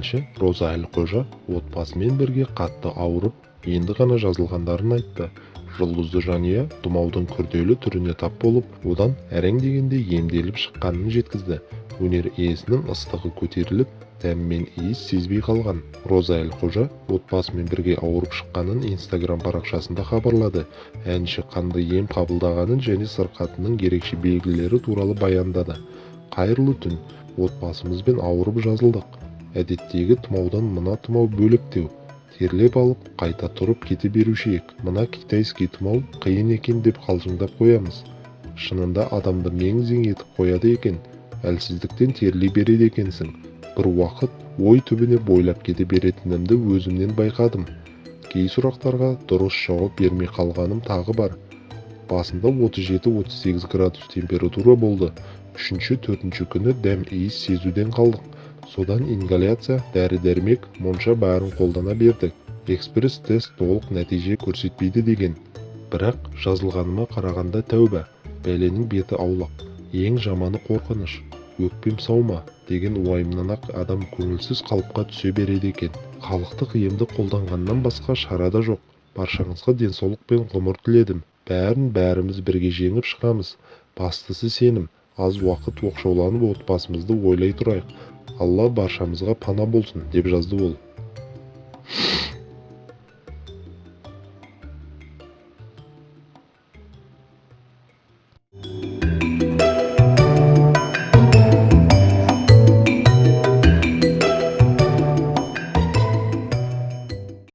Әнші Роза Әлқожа отбасымен бірге қатты ауырып, енді ғана жазылғандарын айтты. Жұлдызды жанұя тұмаудың күрделі түріне тап болып, одан әрең дегенде емделіп шыққанын жеткізді. Өнер иесінің ыстығы көтеріліп, дәм мен иіс сезбей қалған. Роза Әлқожа отбасымен бірге ауырып шыққанын Инстаграм парақшасында хабарлады. Әнші қандай ем қабылдағанын және сырқатының ерекше белгілері туралы баяндады. «Қайырлы түн! Отбасымызбен ауырып жазылдық. Әдеттегі тұмаудан мына тұмау бөлектеу. Терлеп алып, қайта тұрып кете беруші ек. Мына китайский тұмау қиын екен деп қалжыңдап қоямыз. Шынында адамды мең-зең етіп қояды екен. Әлсіздіктен терлей береді екенсің. Бір уақыт ой түбіне бойлап кете беретінімді өзімнен байқадым. Кей сұрақтарға дұрыс жауап бермей қалғаным тағы бар. Басында 37-38 градус температура болды. Үшінші, төртінші күні дәм, иіс сезуден қалдық. Содан ингаляция, дәрі-дәрмек, монша, бәрін қолдана бердік. Экспресс тест толық нәтиже көрсетпейді деген. Бірақ жазылғаныма қарағанда тәуба, бәленің беті аулақ. Ең жаманы қорқыныш. Өкпем сау ма деген уайымнан-ақ адам көңілсіз қалыпқа түсе береді екен. Халықтық емді қолданғаннан басқа шара да жоқ. Баршаңызға денсаулық пен ғұмыр тіледім. Бәрін бәріміз бірге жеңіп шығамыз. Бастысы сенім. Аз уақыт оқшауланып, отбасымызды ойлай тұрайық. Алла баршамызға пана болсын», – деп жазды ол.